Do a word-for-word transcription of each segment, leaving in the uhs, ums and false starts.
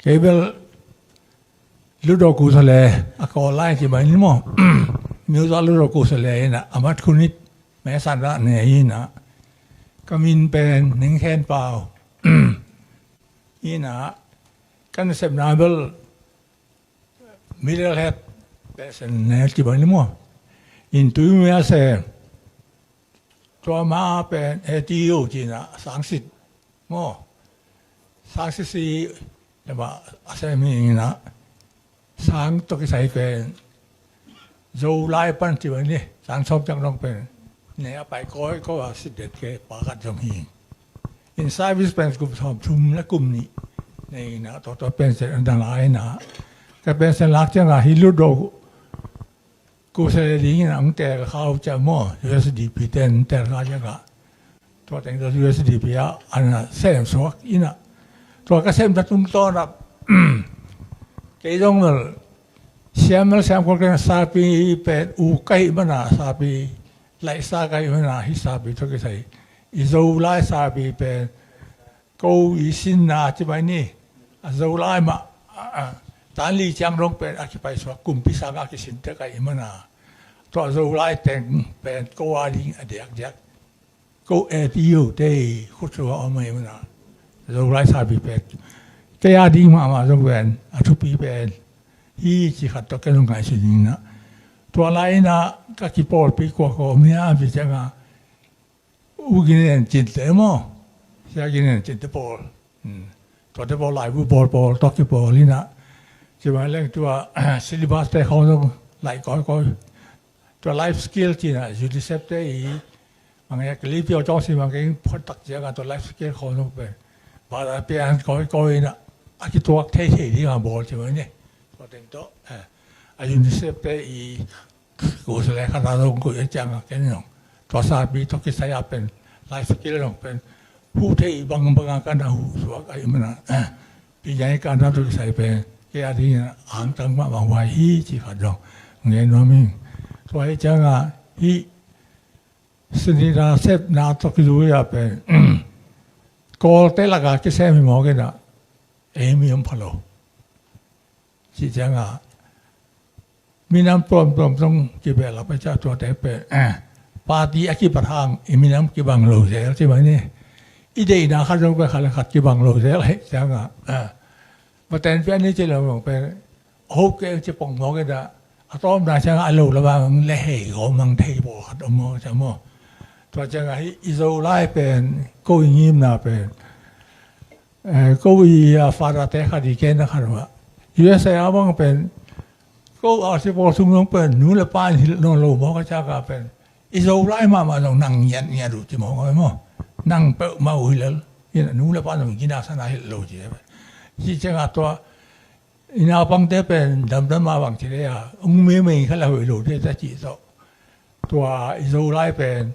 Kei bel Ludo Kusale a kawl lai ci mai ni maw. Miuza Ludo Kusale ina a mat khunit me san da ne ina ka min pen Ning Khen Pau. Ina kan sepna bel Middle Head Pesen ne ci mai ni maw. In tui mi a se tua ma pen A T U cina sangsit maw. Sangsit si lama a sem hi ina sang tawh kisai pen Zolai pan ci mai ni sang sawm ciang dong pen ne a pai kawikawi a sit det ke pa khat zong hi. In service pen kum sawm thum le kum nih ne ina tua tua pension an dang a ina ka pension lak ciang a hi Ludo Kusale dingin a hong tel kha uh ciang maw, U S D P ten tel kha ciang a tua teng tua U S D P a ana sem suak ina tua ka sem ta tungtawn a kei zong mel siam mel siam kol keng sapi pen u ka hih mana sapi laihsa ka hih mana hih sapi tawh kisai i Zolai sapi pen ko i sinna ci mai ni a Zolai mah a, a, tan li ciang dong pen a kipaisuak kumpi sang a kisin tek a i mana tua Zolai teng pen ko a ding a diakdiak ko A T U te i khutsuak a om a i mana Zolai sapi pen kei a ding mahmah zong pen a thupi pen hi ci khat tawh ken hong ngaihsun ina tua lai ina ka kipawlpi kuak ko mi a pi ciang a U Ginen Cinte maw? Sia Ginen Cinte pawl. Tuate pawl laibu pawl pawl tawh kipawl ina ci mai leng tua syllabus te khawng zong lai kawikawi. Tua life skill cina UNICEF te i mang e kali piau cawng si mang keng phot tak ciang a tua life skill khawng zong pen bada pian kawikawi ina a kituak theithei ding a bawl ci mai ni. Tua teng tawh a UNICEF te i Kusale khat a zong ko i ciang a ken zong tua sapi tawh kisai a pen life skill zong pen huh thei bangbang a kan a huh suak a i mana pi nyai kan a tawh kisai pen kei a ding a angtang mah bang huai hi ci khat zong ngen nuam ing. Tua hi ciang a hi sinina sepna tawh kizui a pen Kawlte lak a kisem hi mawk ina ei mi om pha lo. Cih ciangin minam tuamtuam zong kibehlap a, ciah tuate pen party a kipat hang i minam kibang lo zel ci mai ni. I deihna khat zong pen khat le khat kibang lo zel ahih ciangin va tenpian ni ci lo zong pen hope kei ci pong mawk in a, a tawpna ciangin a lo lamah le hei gawm mang thei pawlkhat om maw ciah maw. Tua ciangin hih i Zolai pen ko i ngimna pen Eh, ko i a Father te khat i genna khat uh ah U S A a bang pen ko a si pawl sung zong pen nu le pa in hilh nawn lo mawk a, ciah ka pen i Zolai mahmah zong nang ngiat ngiat uh ci mawk a maw. Nang peuhmah uh hilh lel in a nu le pa zong gina sana hilh lo ci. Ci ciangin tua i naupangte pen damdam a bang ci le a ung meimei kha la hoih lo te ta cih tawh tua i Zolai pen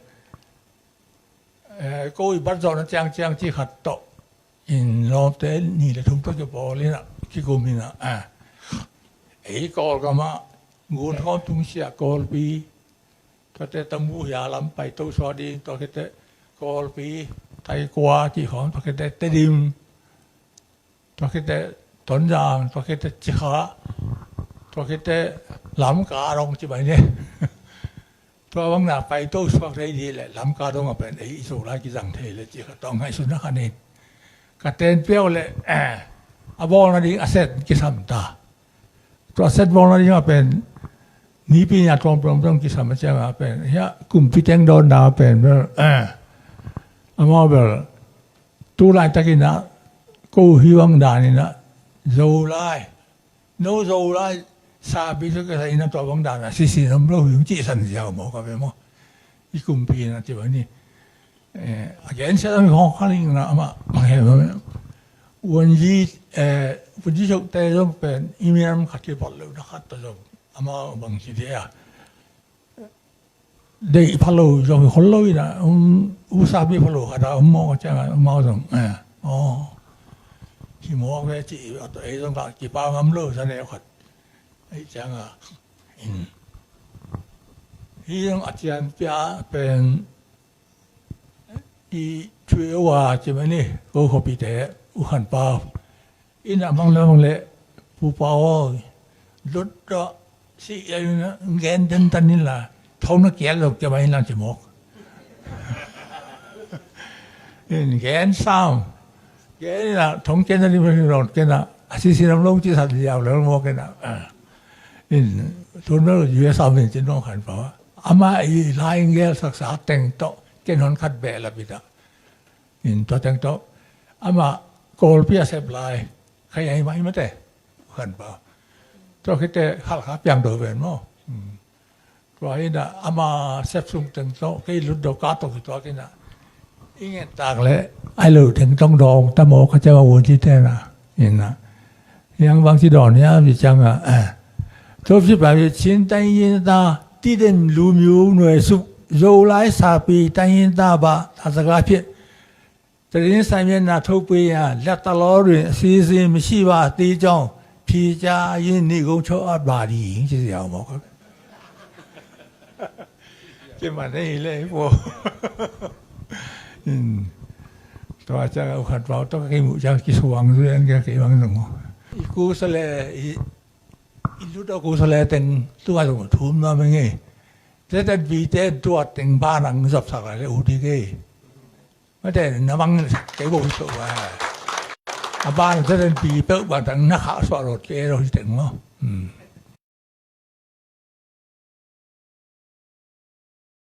Eh, ko i bat zawhna ciangciang ci khat tawh in lawmte nih le thum tawh kipawl in a kikum in a, eh, ei Kawlgam ah Gunkhawm tungsiah Kawlpi, tuate Tamu hia lam paito suak ding, tua khit teh Kawlpi, Taikua cih khawng, tua khit teh Tedim, tua khit teh Tonzang, tua khit teh Cikha, tua khit teh Lamka dong ci mai ni. Tua bang na paito suak thei ding leh Lamka dong a pen ei i Zolai kizang thei leh ci khat tawh ngaihsutna khat nei. Ka ten piau leh, eh, a bawlna ding a set kisam ta. Tua set bawlna ding a pen nipi ni a tuamtuam tuam kisam a ciangin a pen hia kumpi teng dawnna a pen bel, eh, amau bel tu laitakin a ko hi bang dan in a Zolai, no Zolai sapi tawh kisai in a tua bang dan a sisi nam lo hi ung cihsan ziau maw ka ve maw. I kumpi in a ci bang ni. Eh, a gensia zong i hawng kha ding na amah bang he maw. Uanzi, eh, uanzi sokte zong pen i minam khat kipat lo na khat ta zong amah bang ci dia. Deih pha lo zong khol lo in a, um, usapi pha lo khat a um mawk a ciangin, um mawk zong, eh, aw, hi mawk ve ci, ei zong ka kipa ngam lo sa neu khat. Ei ciangin, in. Hi zong a cian pia pen, i thui ua ci mai ni, ko khopite, u khan pa, Inn ah mang le mang le, Pu Pau aw, lut tawh si a inn ah gen den tan in la, thong na kial lo kia ma inn lang ci mawk. In gen sam. Gen in ah thong kial na lim lo kial na, a si si lam lo ci sat liau lo mawk in ah. In tun lo U S A min ci nong khan pa. Ama i lai ngel saksa teng tawh ken hon khat beh la bita. In tua teng tawh ama Kawlpi a sep lai khai ai mai mate khan pa. Tua khite khalkha piang do ven maw. Tua ina ama sep sung teng tawh kei lut do ka tawh kituak ina i ngen tak le ai lo teng tong dong ta maw ka cema wun ci tena ina. Yang bang ci don ya bi cang a. Tua ci pa bi cin ta yin ta ti den lu miu nuai su zo lai sa pi ta yin ta ba ta sa ga phi. Tadin Saimian na thopui a lata lori sisi misiwa ti jong phi ca yin ni gong cho at ba di ci siau mawk. Ci man ei le po. Tua ca u khat pau to ki mu ca ki suang zu an ka ki bang zong. I ku sa le i i lu to ku sa le teng tua zong thum na me nge. Te ten bi te tua teng ba nang zop sa le u di ke. Mate na mang kei bo to wa. A ban te den pi pe ban tang na kha so ro ke ro teng mo.